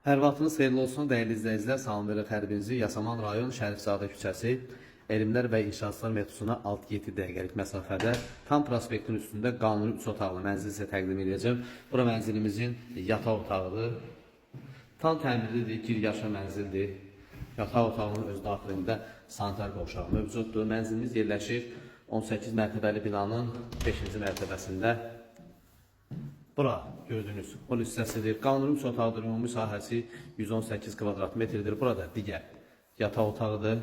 Hər vaxtınız xeyirli olsun, dəyərli izləyicilər. Salam verir hər birinizi. Yasamal rayon Şərifzadə küçəsi, Elmlər və İnşaatlar metrosuna 6-7 dəqiqəlik məsafədə tam prospektin üstündə qanuni 3 otaqlı mənzil sizə təqdim edəcəm. Bura mənzilimizin yataq otağıdır. Tam təmirlidir, gir yaşa mənzildir. Yataq otağının öz daxilində sanitar qovşağı mövcuddur. Mənzilimiz yerləşir 18 mərtəbəli binanın 5-ci mərtəbəsində. Bura gördüyünüz hol hissəsidir. Qanuni 3 otaqdır. Ümumi sahəsi 118 kvadrat metrdir. Burada digər yataq otağıdır.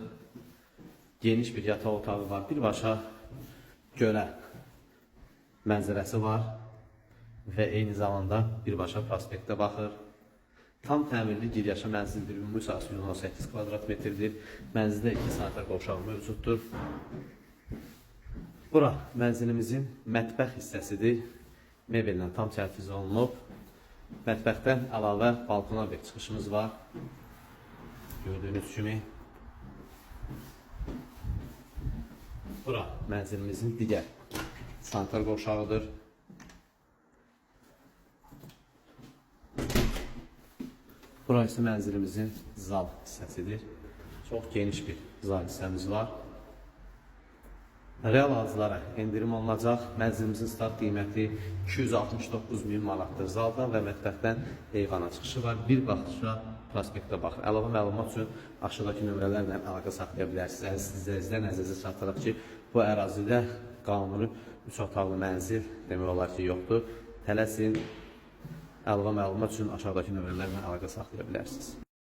Geniş bir yataq otağı var. Birbaşa gölə mənzərəsi var və eyni zamanda birbaşa prospektə baxır. Tam təmirli gir yaşa mənzildir. Ümumi sahəsi 118 kvadrat metrdir. Mənzildə 2 sanitar qovşağı mövcuddur. Bura mənzilimizin mətbəx hissəsidir. Mebellə tam təchiz olunub. Mətbəxdən əlavə balkona bir çıxışımız var. Gördüyünüz kimi. Bura mənzilimizin digər sanitar qovşağıdır. Bura isə mənzilimizin zal hissəsidir. Çox geniş bir zal hissəmiz var. Real alıcılara endirim olunacaq. Mənzilimizin start qiyməti 269 min manatdır. Zaldan və mətbəxdən eyvana çıxışı var. Bir baxışa prospektə baxır. Əlavə məlumat üçün aşağıdakı nömrələrlə əlaqə saxlaya bilərsiniz. Əziz izləyicilər, nəzərinizə çatdıraq ki, bu ərazidə qanuni 3 otaqlı mənzil demək olar ki, yoxdur. Tələsin. Əlavə məlumat üçün aşağıdakı nömrələrlə əlaqə saxlaya bilərsiniz.